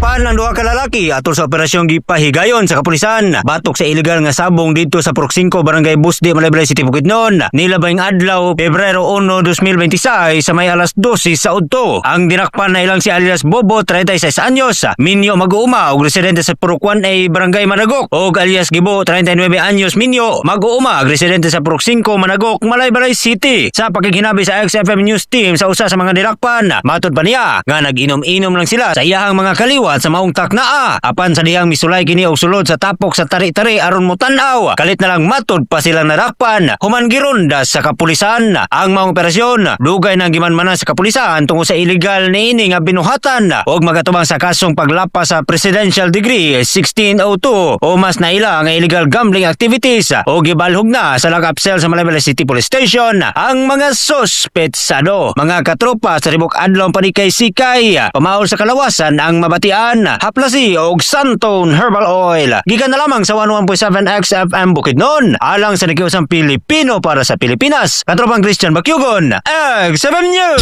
Gidakpan ang duha ka lalaki atol sa operasyong gipahigayon sa kapulisan batok sa illegal nga sabong didto sa Purok 5, Barangay Busdi, Malaybalay City, Bukidnon. Nilabayng adlaw, Pebrero 1, 2026, sa may alas 12 sa udto. Ang dinakpan na ilang si alias Bobo, 36 anyos, minyo mag-uuma og residente sa Purok 1A, Barangay Managok, og alias Gibo, 39 anyos, minyo mag-uuma, residente sa Purok 5, Managok, Malaybalay City. Sa pakighinabi sa XFM News Team sa usa sa mga dinakpan, matod pa niya nga nag-inom-inom lang sila sa iyahang mga kaliwat sa maong taknaa. Apan sa dihang misulay kini og sulod sa tapok sa tari-tari aron motan-aw, kalit na lang matod pa silang nadakpan human gironda sa kapulisan. Ang maong operasyon dugay nang gimanmanan sa kapulisan tungod sa illegal niini nga binuhatan og magatubang sa kasong paglapas sa Presidential Decree 1602 o mas naila nga illegal gambling activities, o gibalhog na sa lock-up cell sa Malaybalay City Police Station ang mga suspetsado. Mga katropa, sa ribok adlaw panikay sikay, pamaol sa kalawasan ang mabatian, haplasi og Santon Herbal Oil. Gikan na lamang sa 101.7 XFM Bukidnon. Alang sa nakiusang Pilipino para sa Pilipinas. Katropang Christian Bakyugon, XFM News!